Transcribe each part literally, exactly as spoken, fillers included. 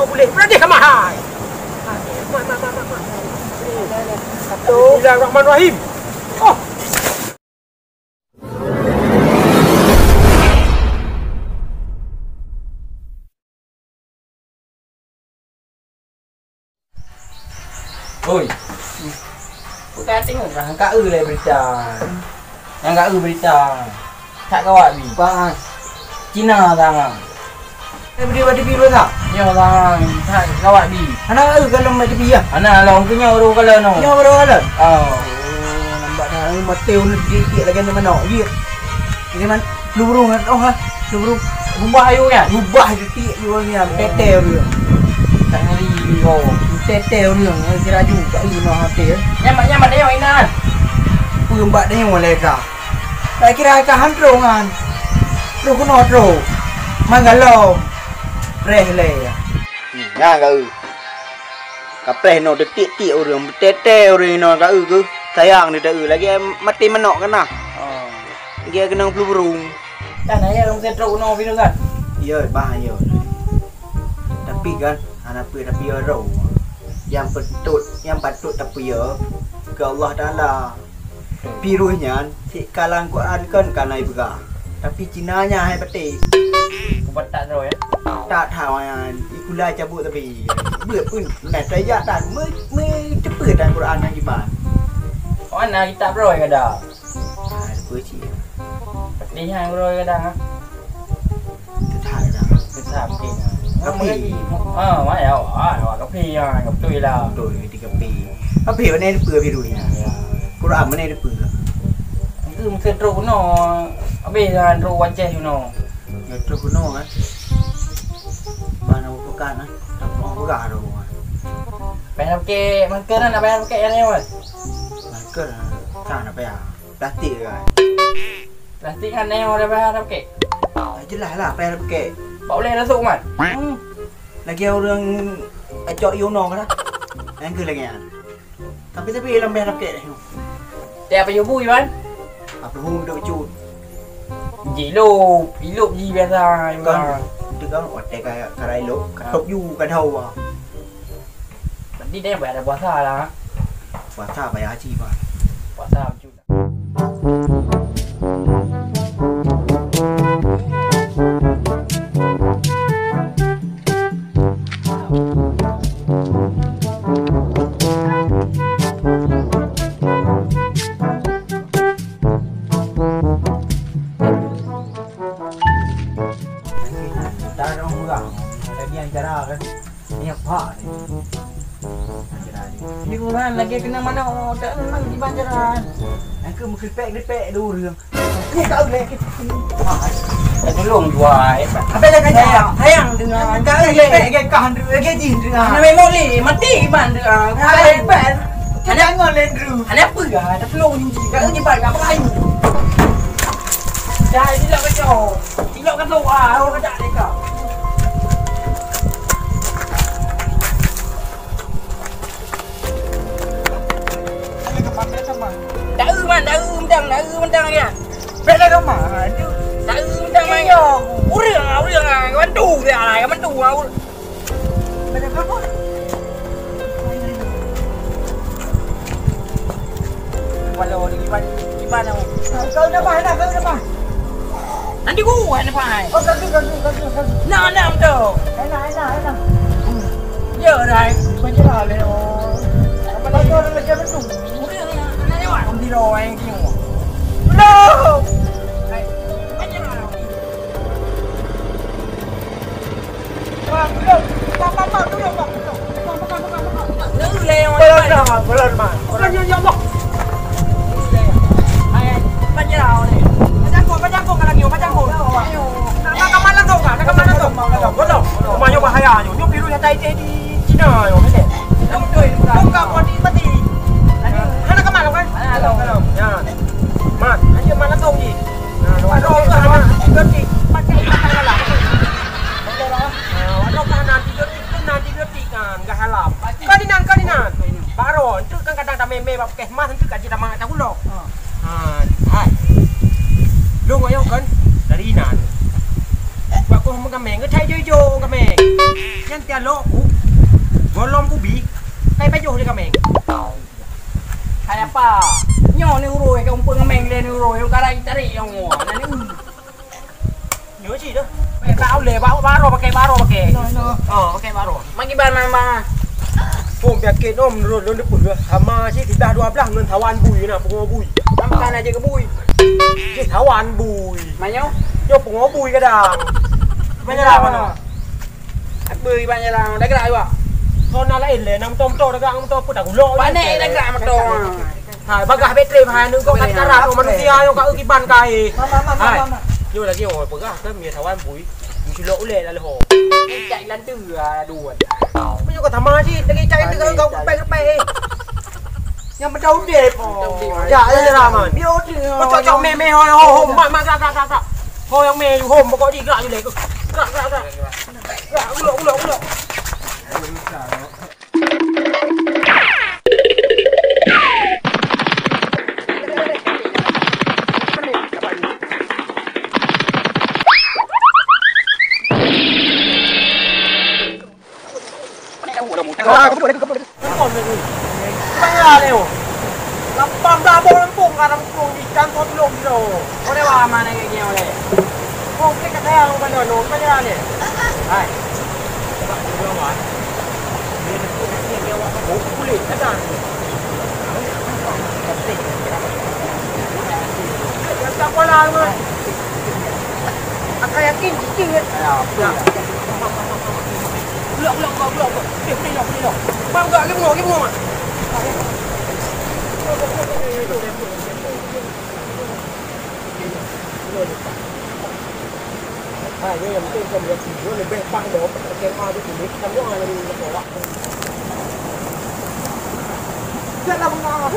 Boleh, berani sama hai. Mat, mat, mat, mat, mat. Bismillahirrahmanirrahim. Oh. Oi. Bukan tengok lah, ka eu lé berita. Nyang ka eu berita. Tak kawak bi. Bang. Cina sangat. Eh, beri badi bi, bang. Nyoh sangat. Tak kawak bi. Hana eu kalau mai tepi ya. Hana long tu nyoh ru kalau no. Nyoh ru kalau. Oh. Oh, nampak dah, eh, mati ulun di, di lagi ni manok. Iya. Lagi man-, lu burung, oh, ha. Lu burung. Rubah ayu ya. Rubah Tiek ureueng nyan, tete ureueng. Tak ngeri, oh. Tete ureueng, eh, si Raju, tak ngeri mah hati, eh. Nyan bak, nyan bak, nyan bak inan. Peue bak nyoe lé ka. Tak kira ka han troh nyan. Troh keunoe troh. Manggalom. Preh lé. Hmm, nyan ka eu. Ka preh noe tiek-tiek ureueng, tete ureueng inoe ka eu keuh. Sayang di ta eu lagèe maté manok kana. Oh. Lagèe keunong flu burung. Kan ayah ureueng meuseutôt unoe virus kan? Iya, bah, iya. Tapi kan, hana peue tapi ya droe. Nyang patôt, nyang patôt tapeue keu Allah Taala. Virus nyan, cit ka lam Quran kan ka na ipeugah. Tapi Cina nyan hai patéh. Kupat tak droe ya? Tak thawa nyan, ikula cabut tapi. Beuet pun, meunan tajak tan, me, me teupeu tan Quran nyan kiban. Oh, na kitab droe kada? Ah, peue cit. Peutih nyan uroe kadang, ha? Teuthak kadang. Teuthak, peutih nyan. Kaphé. Ah, ma ya, ah, kaphé nyan, beutôi lah. Beutôi, di kaphé. Kaphé, mana ada peue biru nyan? Ya. Quran, mana ada peue? Itu mungkin trok keunoe. Habis lah, trok wajah keunoe. Ya, trok keunoe, kan? Mana bukan, kan? Tak mau peugah tu, kan? Payah pakai masker kan, tak payah pakai yang lewat. Masker, kan, tak payah. Plastik kan? Plastik kan nyoe dah payah dah pakai. Ah, jeulaih lah payah dah pakai. Bak ulèe rasuk, Man. Hmm. Lagi ureueng acok Yono kan? Nyang keu lagèe nyan. Tapi, tapi lam payah dah pakai dah. Tiap apa yubui, Man? Apa hu dok cut? Jilop, ilop ji biasa, kan. Kan? Itu kan, watèe ka, ka ilop, ka top ju, ka dawa. Berarti dia payah ada puasa lah. Puasa payah haji, Pak. Puasa. Tarong urang, ada dia cara kan. Ni apa ni? Ni orang lagi kena mana? Tak memang di banjaran. Aku mengkripek-kripek dulu. Aku tahu leh. Dah tolong jual. Apa dah kena? Sayang, sayang dengan. Kau leh. Pek ke kah dulu lagi jin dulu. Mana memang leh mati iman dulu. Hai, pen. Ada ngol leh dulu. Ada apa ya? Ada tolong ni. Kau ni pada apa lain? Dah, ini dah kacau. Ilok ka tuah, oh, ka jak leka. Ada ke pakai sama? Dak eu, Man, dak eu mantang, dak eu mantang lagi, ah. Bèk dah sama, aduh. Dak eu mantang, Man. Iya. Ureueng ah, ureueng ah, ka bantu dia lah, ka bantu ah. Walau di kiban, kiban aku. Kau dah bah, dah, kau dah bah. Nanti gua ni pai. Oh, kau tu, kau tu, kau tu, kau tu. Nah, nah, betul. Enak, enak, enak. Ya, dah. Kau je lah, Leo. Apa lagi? Kau dah macam tu. Udah, anak lewat. Kau di luar yang tengok. Belum. Hai, kau je lah. Bang, belum. Bang, bang, bang, belum, bang, belum. Bang, bang, bang, bang, bang. Belum, Leo. Belum, belum, belum, Bang. Bukan, ya Allah. Hai, bang, je lah, ni. Bang, jangkung, bang, jangkung, kalau ni, bang, jangkung. Ayo. Nak, nak kamar langsung, Bang. Nak kamar langsung. Belum, belum. Rumah nyoe bahaya nyoe. Nyoe virus nyata itu di Cina nyoe, kan? Belum, betul. Buka pun di mati. Hana kamar, kan? Hana, hana. Ya. Mat, aja mat langsung je. Nah, Mat, roh ka hana antibiotik, pakai pakai galak. Nah, roh ka hana antibiotik, tu na antibiotik kan, gah alam. Kan inan, kan inan. Baru, itu kan kadang dah meme bak puskesmas, itu kat cita mangat tak ulo. Ha, hai. Lu ngoyok kan? Dari inan. Buat kau megameng. Keuthai ijo-ijo kaméng. Nyan tialok ku, gohlom kubi, kai pajoh lé kaméng. Hai apa? Nyoe ni urui ka umpung kaméng lé ni urui, ukarai tarik nyang mua. Nyoe cit dah. Eh, tak boleh, baru, baru pakai, baru pakai. No, no. Oh, pakai baru. Magi ban, ban, ban. Pom biakét nyoe meunurot lôn dipeugah sama cit sibelah dua belah ngon sawan bui na, pungo bui. Kan aja ke bui. Cit sawan bui. Manyo? Nyoe pungo bui kadang. Banyak lah mana? Bui banyak lah. Dah gerak juga. Kau nak lain leh, nak motor-motor dah gerak motor apa dah gulok. Panek dah gerak motor. Hai, bagah baterai hai, nunggu kat karat manusia nyoe ka kiban kai. Hai. Nyoe lagi oh peugah kan mie sawan bui. Diculok ulèe lalu ho. Cak lantu ah duan. Meunyoe ka sama cit lagi cak itu kau kupai-kupai. Nyang beutôi udép. Ya, ya, ya, man. Dia udép. Kau cocok meh-meh ho ho ho mak mak gak gak gak gak. Ho nyang meh ho pokok di gak je leh. Gak gak gak. Gak ulok ulok ulok. Lapan belas boh lempung ka dalam kurung di kantor tulung di Oke, ka sayang, Bang Don. Oke, ya, ni. Hai. Kulit, ada. Tak apalah, Bang. Akan yakin, cicing, kan? Ya, ya. Ulok, ulok, ulok, ulok, ulok. Eh, boleh, boleh, boleh. Bang, gak, lima, lima, Bang. Hai, nyoe nyang penting kan dia tidur lebih pah dah otak kena tu kulit kan dia orang lagi nak bawa. Jangan nak.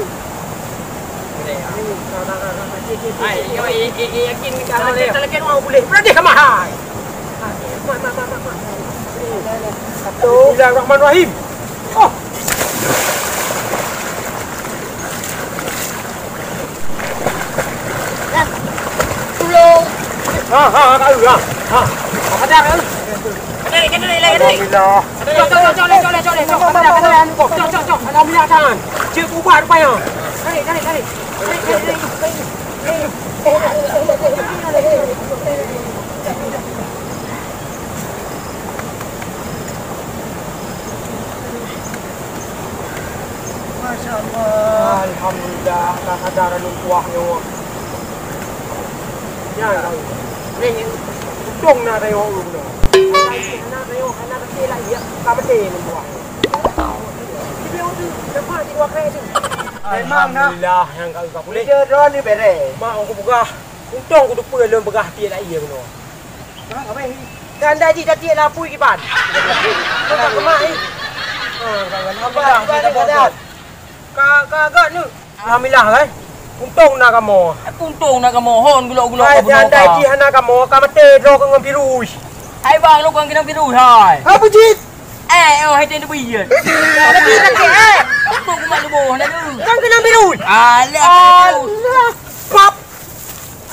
Hai, nyoe i- i- i- yakin kita Kalau boleh. Kita lagi orang boleh. Berada sama hai. Mak mak mak mak. Bismillahirrahmanirrahim. Oh. Tulung. Ha ha ka ha. Ha. Ada ke? Kena kena kena kena. Alhamdulillah. Cok cok cok cok cok cok. Alhamdulillah tangan. Cek ubat rupanya. Tarik tarik tarik. Tarik tarik tarik. Masya Allah. Alhamdulillah, ka sadar lôn kuah nyoe. Nyan, ni, untung na tayue ureueng nyoe. Na tayue, na tayue, ka maté lôn kuah. Memang na. Alhamdulillah, nyang ka, ka pulih. Dia drone ni beres. Mak, aku peugah. Untung ku teupeue lôn peugah tiek lagèe nyoe. Ganda jih tatiek lapui kiban. Kau tak kemak, eh. Ha, alhamdulillah, kita bawa. Ka, ka agak ni. Alhamdulillah, eh. Untung na kamoe. Untung na kamoe. Hon gulok-gulok. Hai, ganda jih hana kamoe, ka maté droe keu ngon virus. Hai bang, lo keu ngon virus, hai. Apa jih? Eh, oh, hai teuh bui. Tapi tapi eh. Untung ku mak leboh na tu. Kan kena virus. Alah. Allah. Pap.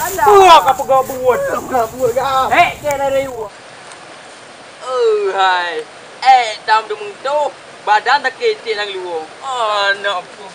Alah. Buah ka peugah buet. Peugah buet ka. Eh, kena dari. Eh, hai. Eh, tam deungon tu. Badan sakét cit lam luwa. Anak pun.